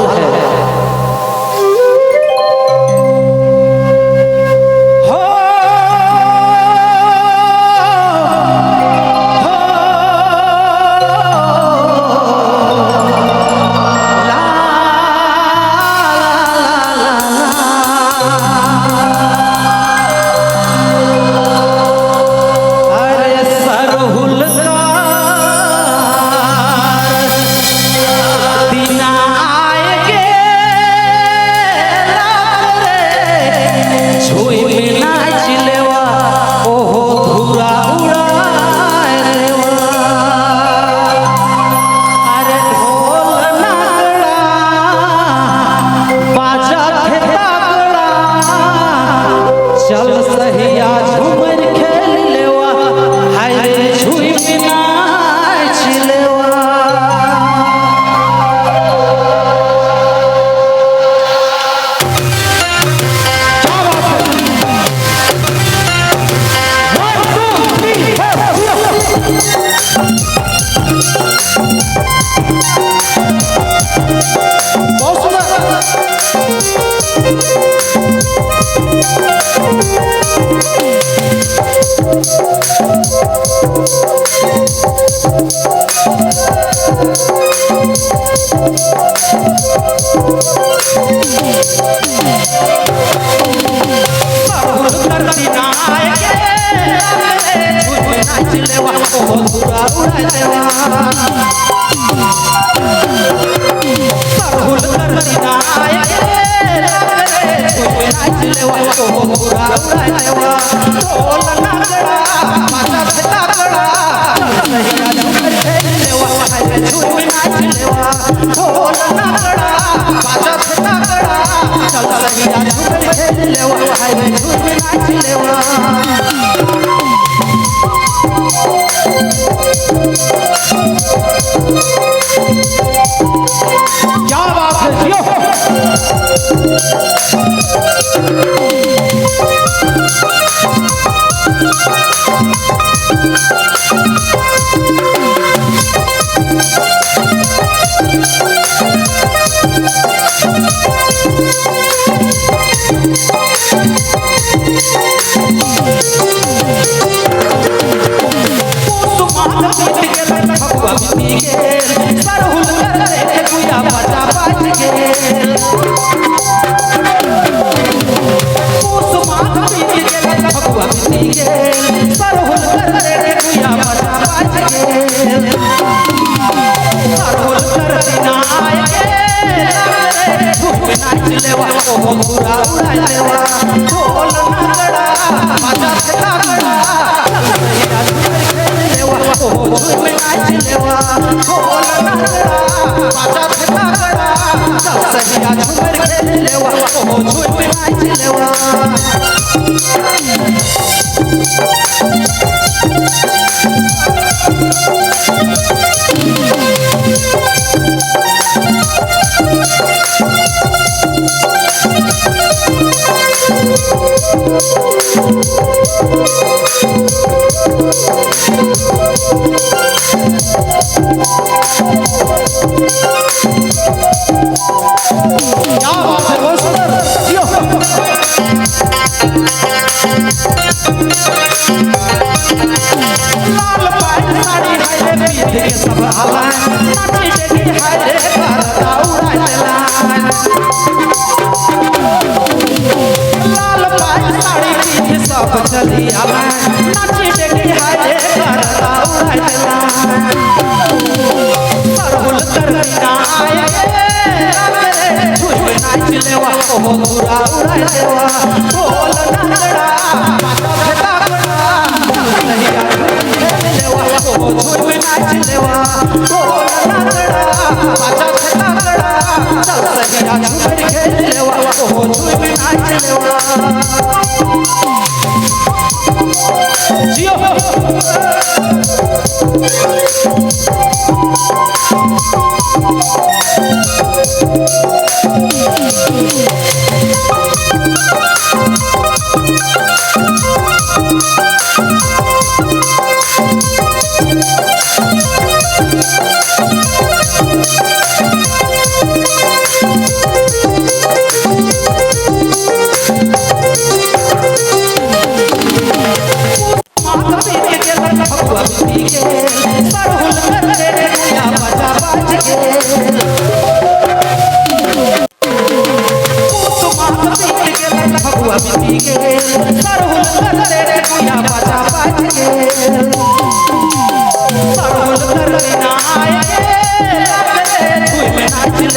सवाल है। क्या बात है जियो। क्या बात है, बहुत सुंदर जियो। लाल पायल साड़ी हाय रे पीठ के सब आला, नाची देखी हाय रे करता उड़ाय देला। लाल पायल साड़ी पीठ सब चली आला, नाची देखी हाय रे करता उड़ाय देला। सरहुल करना आए झूम नाच लेवा ओहो धुरा उड़ाय देवा। ढोल नगड़ा बाजा तगड़ा झूम नाच लेवा ढोल नगड़ा बाजा तगड़ा चल सहिया झूमर खेल लेवा ओहो झूम नाच लेवा। जियो।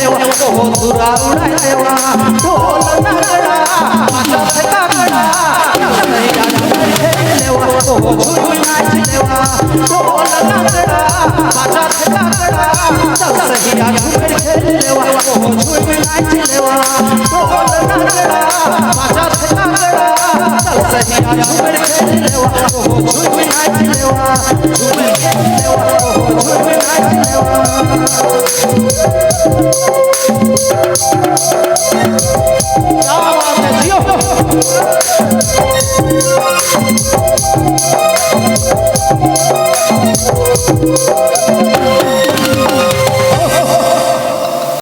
लेवा, ओहो धुरा उड़ाई लेवा। ढोल नगड़ा बाजा कागड़ा, चल सहिया झूमर खेल लेवा, ओहो झूम नाच लेवा। ढोल नगड़ा बाजा कागड़ा, चल सहिया झूमर खेल लेवा, ओहो झूम नाच लेवा। ढोल नगड़ा बाजा कागड़ा, चल सहिया झूमर खेल लेवा, ओहो झूम नाच लेवा। झूमर खेल लेवा, ओहो झूम नाच लेवा। क्या बात है, जियो।